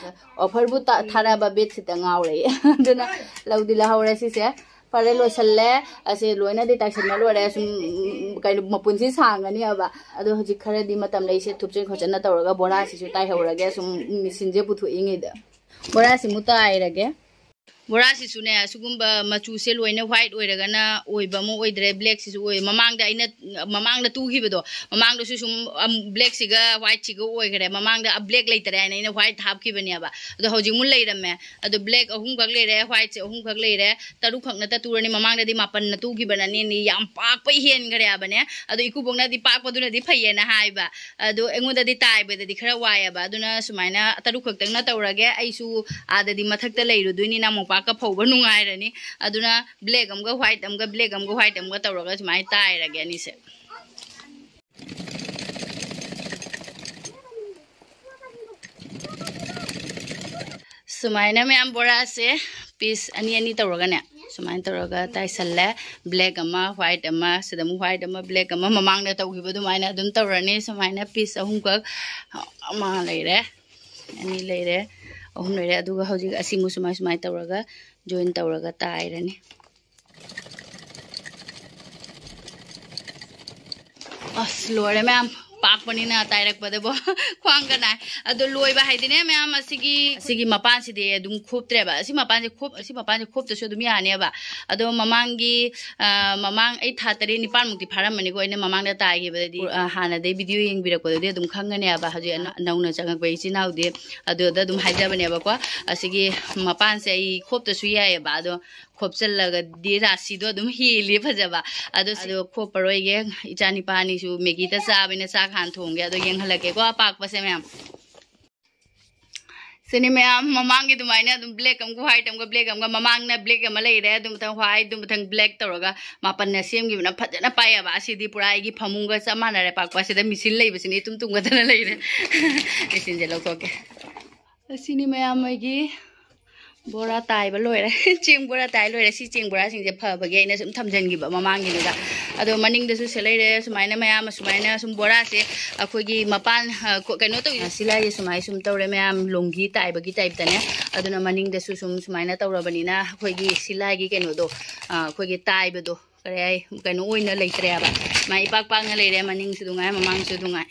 ꯑꯣꯐꯔꯕꯨ ꯇꯥ-, ꯊꯥꯔꯛꯑꯕ ꯕꯦꯠꯁꯤꯠꯇ ꯉꯥꯎꯔꯦ꯫ ꯑꯗꯨꯅ ꯂꯧꯗꯤ ꯂꯧꯍꯧꯔꯦ ꯁꯤꯁꯦ꯫ ꯐꯔꯦ, ꯂꯣꯏꯁꯜꯂꯦ꯫ ꯑꯁꯤ ꯂꯣꯏꯅꯗꯤ ꯇꯥꯏꯁꯟꯕ ꯂꯣꯏꯔꯦ꯫ ꯁꯨꯝ, ꯎꯝ, ꯀꯩꯅꯣ, ꯃꯄꯨꯟꯁꯤ ꯁꯥꯡꯒꯅꯤꯕ꯫ ꯑꯗꯣ ꯍꯧꯖꯤꯛ ꯈꯔꯗꯤ ꯃꯇꯝ ꯂꯩꯁꯦ, ꯊꯨꯞꯆꯤꯟ ꯈꯣꯠꯆꯤꯟꯅ ꯇꯧꯔꯒ ꯕꯣꯔꯥꯁꯤꯁꯨ ꯇꯥꯏꯍꯧꯔꯒꯦ꯫ ꯁꯨꯝ, ꯎꯝ, ꯃꯦꯆꯤꯟꯁꯦ ꯄꯨꯊꯣꯛꯏꯉꯩꯗ꯫ ꯕꯣꯔꯥꯁꯤꯃꯨꯛ ꯇꯥꯏꯔꯒꯦ꯫ ꯕꯣꯔꯥꯁꯤꯁꯨꯅꯦ, ꯁꯤꯒꯨꯝꯕ ꯃꯆꯨꯁꯦ ꯂꯣꯏꯅ white ꯑꯣꯏꯔꯒꯅ ꯑꯣꯏꯕ ꯑꯃ ꯑꯣꯏꯗ꯭ꯔꯦ, blackꯁꯤꯁꯨ ꯑꯣꯏ꯫ ꯃꯃꯥꯡꯗ ꯑꯩꯅ, ꯃꯃꯥꯡꯗ ꯇꯨꯈꯤꯕꯗꯣ, ꯃꯃꯥꯡꯗꯁꯨ ꯁꯨꯝ, ꯑꯝ, blackꯁꯤꯒ whiteꯁꯤꯒ ꯑꯣꯏꯈ꯭ꯔꯦ꯫ ꯃꯃꯥꯡꯗ black ꯂꯩꯇꯔꯦ ꯍꯥꯏꯅ ꯑꯩꯅ white ꯍꯥꯞꯈꯤꯕꯅꯦꯕ, ꯑꯗꯣ ꯍꯧꯖꯤꯛꯃꯨꯛ ꯂꯩꯔꯝꯃꯦ꯫ ꯑꯗꯣ black ꯑꯍꯨꯝꯈꯛ ꯂꯩꯔꯦ, whiteꯁꯦ ꯑꯍꯨꯝꯈꯛ ꯂꯩꯔꯦ, ꯇꯔꯨꯛꯈꯛ ꯅꯠꯇ ꯇꯨꯔꯅꯤ꯫ ꯃꯃꯥꯡꯗꯗꯤ ꯃꯥꯄꯟꯅ ꯇꯨꯈꯤꯕꯅꯅꯦꯅꯤ, ꯌꯥꯝ ꯄꯥꯛꯄ ꯍꯦꯟꯈ꯭ꯔꯦ ꯍꯥꯏꯕꯅꯦ꯫ ꯑꯗꯣ ꯏꯀꯨꯕꯣꯛꯅꯗꯤ ꯄꯥꯛꯄꯗꯨꯅꯗꯤ ꯐꯩꯌꯦꯅ ꯍꯥꯏꯕ, ꯑꯗꯣ ꯑꯩꯉꯣꯟꯗꯗꯤ ꯇꯥꯏꯕꯗꯗꯤ ꯈꯔ ꯋꯥꯏꯑꯦꯕ꯫ ꯑꯗꯨꯅ ꯁꯨꯃꯥꯏꯅ ꯇꯔꯨꯛ ꯈꯛꯇꯪꯅ ꯇꯧꯔꯒꯦ꯫ ꯑꯩꯁꯨ ꯑꯥꯗꯗꯤ ꯃꯊꯛꯇ ꯂꯩꯔꯨꯗꯣꯏꯅꯤꯅ ꯃꯣꯝꯄꯥꯛꯀ ꯐꯧꯕ ꯅꯨꯡꯉꯥꯏꯔꯅꯤ꯫ ꯑꯗꯨꯅ black ꯑꯃꯒ white ꯑꯃꯒ, black ꯑꯃꯒ white ꯑꯃꯒ ꯇꯧꯔꯒ ꯁꯨꯃꯥꯏꯅ ꯇꯥꯏꯔꯒꯦ ꯑꯅꯤꯁꯦ꯫ ꯁꯨꯃꯥꯏꯅ ꯃꯌꯥꯝ ꯕꯣꯔꯥꯁꯦ piece ꯑꯅꯤ ꯑꯅꯤ ꯇꯧꯔꯒꯅꯦ, ꯁꯨꯃꯥꯏꯅ ꯇꯧꯔꯒ ꯇꯥꯏꯁꯜꯂꯦ꯫ Black ꯑꯃ, white ꯑꯃ, ꯁꯤꯗ ꯑꯃꯨꯛ white ꯑꯃ, black ꯑꯃ, ꯃꯃꯥꯡꯗ ꯇꯧꯈꯤꯕ ꯑꯗꯨꯃꯥꯏꯅ ꯑꯗꯨꯝ ꯇꯧꯔꯅꯤ꯫ ꯁꯨꯃꯥꯏꯅ piece ꯑꯍꯨꯝꯈꯛ, ꯑꯃ ꯂꯩꯔꯦ, ꯑꯅꯤ ꯂꯩꯔꯦ, ꯑꯍꯨꯝ ꯂꯩꯔꯦ꯫ ꯑꯗꯨꯒ ꯍꯧꯖꯤꯛ ꯑꯁꯤꯃꯨꯛ ꯁꯨꯃꯥꯏ, ꯁꯨꯃꯥꯏꯅ ꯇꯧꯔꯒ join ꯇꯧꯔꯒ ꯇꯥꯏꯔꯅꯤ꯫ ꯑꯁ, ꯂꯣꯏꯔꯦ ꯃꯌꯥꯝ, ꯄꯥꯛꯄꯅꯤꯅ ꯇꯥꯏꯔꯛꯄꯗꯕꯣ ꯈ꯭ꯋꯥꯡꯒ ꯅꯥꯏ꯫ ꯑꯗꯣ ꯂꯣꯏꯕ ꯍꯥꯏꯗꯤꯅꯦ ꯃꯌꯥꯝ, ꯑꯁꯤꯒꯤ, ꯑꯁꯤꯒꯤ ꯃꯄꯥꯟꯁꯤꯗꯤ ꯑꯗꯨꯝ ꯈꯣꯞꯇ꯭ꯔꯦꯕ꯫ ꯑꯁꯤ ꯃꯄꯥꯟꯁꯦ ꯈꯣꯞ-, ꯑꯁꯤ ꯃꯄꯥꯟꯁꯦ ꯈꯣꯞꯇꯁꯨ ꯑꯗꯨꯝ ꯌꯥꯅꯦꯕ꯫ ꯑꯗꯣ ꯃꯃꯥꯡꯒꯤ, ꯑ, ꯃꯃꯥꯡ ꯑꯩ ꯊꯥ ꯇꯔꯦꯠ ꯅꯤꯄꯥꯟꯃꯨꯛꯇꯤ ꯐꯥꯔꯝꯃꯅꯤꯀꯣ, ꯑꯩꯅ ꯃꯃꯥꯡꯗ ꯇꯥꯏꯈꯤꯕꯗꯗꯤ, ꯑ, ꯍꯥꯟꯅꯗꯩ video ꯌꯦꯡꯕꯤꯔꯛꯄꯗꯗꯤ ꯑꯗꯨꯝ ꯈꯪꯒꯅꯦꯕ꯫ ꯍꯧꯖꯤꯛ ꯑꯅ-, ꯅꯧꯅ ꯆꯪꯉꯛꯄ ꯏꯆꯤꯟ ꯏꯅꯥꯎꯗꯤ ꯑꯗꯨꯗ ꯑꯗꯨꯝ ꯍꯥꯏꯖꯕꯅꯦꯕꯀꯣ꯫ ꯑꯁꯤꯒꯤ ꯃꯄꯥꯟꯁꯦ ꯑꯩ ꯈꯣꯞꯇꯁꯨ ꯌꯥꯏꯑꯕ, ꯑꯗꯣ ꯈꯣꯞꯆꯜꯂꯒꯗꯤ ꯔꯥꯁꯤꯗꯣ ꯑꯗꯨꯝ ꯍꯦꯜꯂꯤ ꯐꯖꯕ꯫ ꯑꯗꯣ, ꯑꯗꯣ ꯈꯣꯞꯄꯔꯣꯏꯒꯦ, ꯏꯆꯥ ꯅꯤꯄꯥ ꯑꯅꯤꯁꯨ ꯃꯦꯒꯤꯗ ꯆꯥꯕꯅꯤꯅ ꯆꯥꯛ ꯍꯥꯟꯅ ꯊꯣꯡꯒꯦ꯫ ꯑꯗꯣ ꯌꯦꯡꯍꯜꯂꯛꯀꯦꯀꯣ ꯑꯄꯥꯛꯄꯁꯦ ꯃꯌꯥꯝ꯫ ꯁꯤꯅꯤ ꯃꯌꯥꯝ, ꯃꯃꯥꯡꯒꯤ ꯑꯗꯨꯃꯥꯏꯅ ꯑꯗꯨꯝ black ꯑꯃꯒ white ꯑꯃꯒ, black ꯑꯃꯒ, ꯃꯃꯥꯡꯅ black ꯑꯃ ꯂꯩꯔꯦ, ꯑꯗꯨ ꯃꯊꯪ white, ꯑꯗꯨ ꯃꯊꯪ black ꯇꯧꯔꯒ ꯃꯥꯄꯟꯅ ꯁꯦꯝꯈꯤꯕꯅ ꯐꯖꯅ ꯄꯥꯏꯌꯦꯕ꯫ ꯑꯁꯤꯗꯤ ꯄꯨꯔꯥ ꯑꯩꯒꯤ ꯐꯃꯨꯡꯒ ꯆꯞ ꯃꯥꯟꯅꯔꯦ ꯄꯥꯛꯄ꯫ ꯑꯁꯤꯗ machine ꯂꯩꯕꯁꯤꯅ ꯏꯇꯨꯝ ꯇꯨꯝꯒꯗꯅ ꯂꯩꯔꯦ꯫ Machineꯁꯦ ꯂꯧꯊꯣꯛꯀꯦ꯫ ꯑꯁꯤꯅꯤ ꯃꯌꯥꯝ, ꯑꯩꯒꯤ ꯕꯣꯔꯥ ꯇꯥꯏꯕ ꯂꯣꯏꯔꯦ꯫ ꯆꯦꯡ ꯕꯣꯔꯥ ꯇꯥꯏ ꯂꯣꯏꯔꯦ꯫ ꯁꯤ ꯆꯦꯡ ꯕꯣꯔꯥꯁꯤꯡꯁꯦ ꯐꯕꯒꯤ ꯑꯩꯅ ꯁꯨꯝ ꯊꯝꯖꯟꯈꯤꯕ ꯃꯃꯥꯡꯒꯤꯗꯨꯗ꯫ ꯑꯗꯣ ꯃꯅꯤꯡꯗꯁꯨ ꯁꯤ ꯂꯩꯔꯦ꯫ ꯁꯨꯃꯥꯏꯅ ꯃꯌꯥꯝ ꯑꯁꯨꯃꯥꯏꯅ ꯁꯨꯝ ꯕꯣꯔꯥꯁꯦ ꯑꯩꯈꯣꯏꯒꯤ ꯃꯄꯥꯟ, ꯑ, ꯀꯣ-, ꯀꯩꯅꯣ ꯇꯧ-, ꯁꯤꯂꯥꯏꯁꯦ ꯁꯨꯃꯥꯏꯅ ꯁꯨꯝ ꯇꯧꯔꯦ ꯃꯌꯥꯝ, ꯂꯣꯡꯒꯤ ꯇꯥꯏꯕꯒꯤ typeꯇꯅꯦ꯫ ꯑꯗꯨꯅ ꯃꯅꯤꯡꯗꯁꯨ ꯁꯨꯝ ꯁꯨꯃꯥꯏꯅ ꯇꯧꯔꯕꯅꯤꯅ ꯑꯩꯈꯣꯏꯒꯤ ꯁꯤꯂꯥꯏꯒꯤ ꯀꯩꯅꯣꯗꯣ, ꯑ, ꯑꯩꯈꯣꯏꯒꯤ ꯇꯥꯏꯕꯗꯣ ꯀꯔꯤ ꯍꯥꯏ, ꯀꯩꯅꯣ ꯑꯣꯏꯅ ꯂꯩꯇ꯭ꯔꯦꯕ꯫ ꯃꯥ ꯏꯄꯥꯛ ꯄꯥꯛꯅ ꯂꯩꯔꯦ, ꯃꯅꯤꯡꯁꯨ ꯑꯗꯨꯝ ꯉꯥꯏ, ꯃꯃꯥꯡꯁꯨ ꯑꯗꯨꯝ ꯉꯥꯏ꯫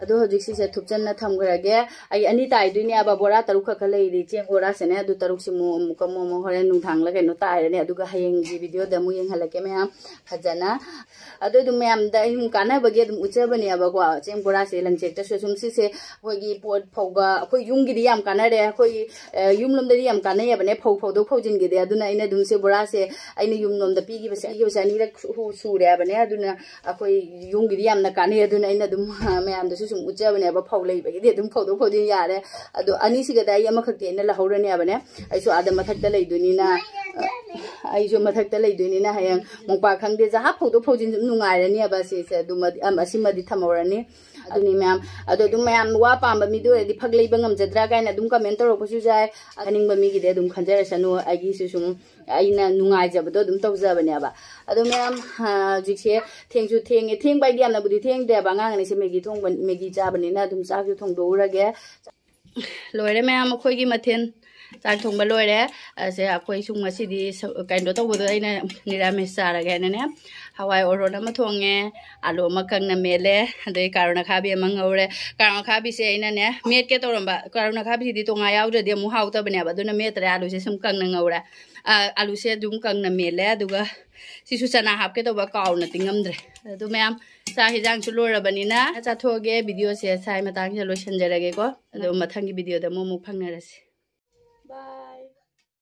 ꯑꯗꯣ ꯍꯧꯖꯤꯛ ꯁꯤꯁꯦ ꯊꯨꯞꯆꯟꯅ ꯊꯝꯈ꯭ꯔꯒꯦ꯫ ꯑꯩ ꯑꯅꯤ ꯇꯥꯏꯗꯣꯏꯅꯦꯕ, ꯕꯣꯔꯥ ꯇꯔꯨꯛ ꯈꯛ ꯂꯩꯔꯤ, ꯆꯦꯡ ꯕꯣꯔꯥꯁꯦꯅꯦ꯫ ꯑꯗꯨ ꯇꯔꯨꯛꯁꯤꯃꯨꯛ ꯑꯃꯨꯛꯀ ꯃꯣꯃꯣ ꯍꯣꯔꯦꯟ ꯅꯨꯡꯗꯥꯡꯂ ꯀꯩꯅꯣ ꯇꯥꯏꯔꯅꯤ꯫ ꯑꯗꯨꯒ ꯍꯌꯦꯡꯒꯤ ꯚꯤꯗꯤꯑꯣꯗ ꯑꯃꯨꯛ ꯌꯦꯡꯍꯜꯂꯛꯀꯦ ꯃꯌꯥꯝ ꯐꯖꯅ꯫ ꯑꯗꯨ ꯑꯗꯨꯝ ꯃꯌꯥꯝꯗ ꯑꯩ ꯑꯗꯨꯝ ꯀꯥꯟꯅꯕꯒꯤ ꯑꯗꯨꯝ ꯎꯠꯆꯕꯅꯦꯕꯀꯣ꯫ ꯆꯦꯡ ꯕꯣꯔꯥꯁꯦ ꯂꯪꯆꯦꯛꯇꯁꯨ ꯁꯨꯝ ꯁꯤꯁꯦ ꯑꯩꯈꯣꯏꯒꯤ ꯄꯣꯠ ꯐꯧꯕ, ꯑꯩꯈꯣꯏ ꯌꯨꯝꯒꯤꯗꯤ ꯌꯥꯝ ꯀꯥꯟꯅꯔꯦ꯫ ꯑꯩꯈꯣꯏ, ꯑ, ꯌꯨꯝ ꯂꯣꯝꯗꯗꯤ ꯌꯥꯝ ꯀꯥꯟꯅꯩꯌꯦꯕꯅꯦ, ꯐꯧ ꯐꯧꯗꯣꯛ ꯐꯧꯖꯤꯟꯒꯤꯗꯤ꯫ ꯑꯗꯨꯅ ꯑꯩꯅ ꯑꯗꯨꯝ ꯁꯤ ꯕꯣꯔꯥꯁꯦ ꯑꯩꯅ ꯌꯨꯝ ꯂꯣꯝꯗ ꯄꯤꯈꯤꯕꯁꯦ, ꯄꯤꯈꯤꯕꯁꯦ ꯑꯅꯤꯔꯛ ꯁꯨ-, ꯁꯨꯔꯦ ꯍꯥꯏꯕꯅꯦ꯫ ꯑꯗꯨꯅ ꯑꯩꯈꯣꯏ ꯌꯨꯝꯒꯤꯗꯤ ꯌꯥꯝꯅ ꯀꯥꯟꯅꯩ꯫ ꯑꯗꯨꯅ ꯑꯩꯅ ꯑꯗꯨꯝ, ꯑ, ꯃꯌꯥꯝꯗꯁꯨ ꯁꯨꯝ ꯎꯠꯆꯕꯅꯦꯕ, ꯐꯧ ꯂꯩꯕꯒꯤꯗꯤ ꯑꯗꯨꯝ ꯐꯧꯗꯣꯛ ꯐꯧꯖꯤꯟ ꯌꯥꯔꯦ꯫ ꯑꯗꯣ ꯑꯅꯤꯁꯤꯒꯗ ꯑꯩ ꯑꯃꯈꯛꯇꯤ ꯑꯩꯅ ꯂꯧꯍꯧꯔꯅꯦꯕꯅꯦ꯫ ꯑꯩꯁꯨ ꯑꯥꯗ ꯃꯊꯛꯇ ꯂꯩꯗꯣꯏꯅꯤꯅ, ꯑ, ꯑꯩꯁꯨ ꯃꯊꯛꯇ ꯂꯩꯗꯣꯏꯅꯤꯅ ꯍꯌꯦꯡ ꯃꯣꯝꯄꯥꯛ ꯈꯪꯗꯦ, ꯖꯍꯥ ꯐꯧꯗꯣꯛ ꯐꯧꯖꯤꯟ ꯁꯨꯝ ꯅꯨꯡꯉꯥꯏꯔꯅꯦꯕ꯫ ꯁꯤꯁꯦ ꯑꯗꯨꯃꯗꯤ, ꯑꯝ, ꯑꯁꯤꯃꯗꯤ ꯊꯝꯍꯧꯔꯅꯤ꯫ ꯑꯗꯨꯅꯤ ꯃꯌꯥꯝ꯫ ꯑꯗꯣ ꯑꯗꯨꯝ ꯃꯌꯥꯝ ꯋꯥ ꯄꯥꯝꯕ ꯃꯤꯗꯨ ꯑꯣꯏꯔꯗꯤ ꯐꯛ ꯂꯩꯕ ꯉꯝꯖꯗ꯭ꯔꯥ ꯀꯥꯏꯅ ꯑꯗꯨꯝ ꯀꯃꯦꯟ ꯇꯧꯔꯛꯄꯁꯨ ꯌꯥꯏ꯫ ꯑꯅꯤꯡꯕ ꯃꯤꯒꯤꯗꯤ ꯑꯗꯨꯝ ꯈꯟꯖꯔꯁꯅꯨ, ꯑꯩꯒꯤꯁꯨ ꯁꯨꯝ ꯑꯩꯅ ꯅꯨꯡꯉꯥꯏꯖꯕꯗꯣ ꯑꯗꯨꯝ ꯇꯧꯖꯕꯅꯦꯕ꯫ ꯑꯗꯣ ꯃꯌꯥꯝ, ꯑ, ꯍꯧꯖꯤꯛꯁꯦ ꯊꯦꯡꯁꯨ ꯊꯦꯡꯉꯦ꯫ ꯊꯦꯡꯕ ꯍꯥꯏꯗꯤ ꯌꯥꯝꯅꯕꯨꯗꯤ ꯊꯦꯡꯗ꯭ꯔꯦꯕ, ꯑꯉꯥꯡ ꯑꯅꯤꯁꯦ ꯃꯦꯒꯤ ꯊꯣꯡꯕ, ꯃꯦꯒꯤ ꯆꯥꯕꯅꯤꯅ ꯑꯗꯨꯝ ꯆꯥꯛꯁꯨ ꯊꯣꯡꯗꯣꯛꯎꯔꯒꯦ꯫ ꯂꯣꯏꯔꯦ ꯃꯌꯥꯝ, ꯑꯩꯈꯣꯏꯒꯤ ꯃꯊꯦꯜ꯫ ꯆꯥꯛ ꯊꯣꯡꯕ ꯂꯣꯏꯔꯦ꯫ ꯑꯁꯦ ꯑꯩꯈꯣꯏ ꯁꯨꯝ ꯉꯁꯤꯗꯤ ꯁ-, ꯀꯩꯅꯣ ꯇꯧꯕꯗꯣ, ꯑꯩꯅ ꯅꯤꯔꯥꯃꯤꯁ ꯆꯥꯔꯒꯦ ꯍꯥꯏꯅꯅꯦ ꯍꯋꯥꯏ ꯑꯣꯔꯣꯟ ꯑꯃ ꯊꯣꯡꯉꯦ, ꯑꯂꯨ ꯑꯃ ꯀꯪꯅ ꯃꯦꯠꯂꯦ, ꯑꯗꯩ ꯀꯥꯔꯣꯟ ꯑꯈꯥꯕꯤ ꯑꯃ ꯉꯧꯔꯦ꯫ ꯀꯥꯔꯣꯟ ꯑꯈꯥꯕꯤꯁꯦ ꯑꯩꯅꯅꯦ ꯃꯦꯠꯀꯦ ꯇꯧꯔꯝꯕ, ꯀꯥꯔꯣꯟ ꯑꯈꯥꯕꯤꯁꯤꯗꯤ ꯇꯣꯉꯥ ꯌꯥꯎꯗ꯭ꯔꯗꯤ ꯑꯃꯨꯛ ꯍꯥꯎꯇꯕꯅꯦꯕ, ꯑꯗꯨꯅ ꯃꯦꯠꯇ꯭ꯔꯦ, ꯑꯂꯨꯁꯦ ꯁꯨꯝ ꯀꯪꯅ ꯉꯧꯔꯦ꯫ ꯑ, ꯑꯂꯨꯁꯦ ꯑꯗꯨꯝ ꯀꯪꯅ ꯃꯦꯠꯂꯦ, ꯑꯗꯨꯒ ꯁꯤꯁꯨ ꯆꯅꯥ ꯍꯥꯞꯀꯦ ꯇꯧꯕ ꯀꯥꯎꯅ ꯇꯤꯡꯉꯝꯗ꯭ꯔꯦ꯫ ꯑꯗꯨ ꯃꯌꯥꯝ, ꯆꯥꯛ ꯍꯤꯟꯖꯥꯡꯁꯨ ꯂꯣꯏꯔꯕꯅꯤꯅ ꯆꯥꯊꯣꯛꯑꯒꯦ꯫ ꯚꯤꯗꯤꯑꯣꯁꯦ ꯁ꯭ꯋꯥꯏ ꯃꯇꯥꯡꯁꯤꯗ ꯂꯣꯏꯁꯤꯟꯖꯔꯒꯦꯀꯣ꯫ ꯑꯗꯣ ꯃꯊꯪꯒꯤ ꯚꯤꯗꯤꯑꯣꯗ ꯑꯃꯨꯛ, ꯑꯃꯨꯛ ꯐꯪꯅꯔꯁꯤ꯫ Bye꯫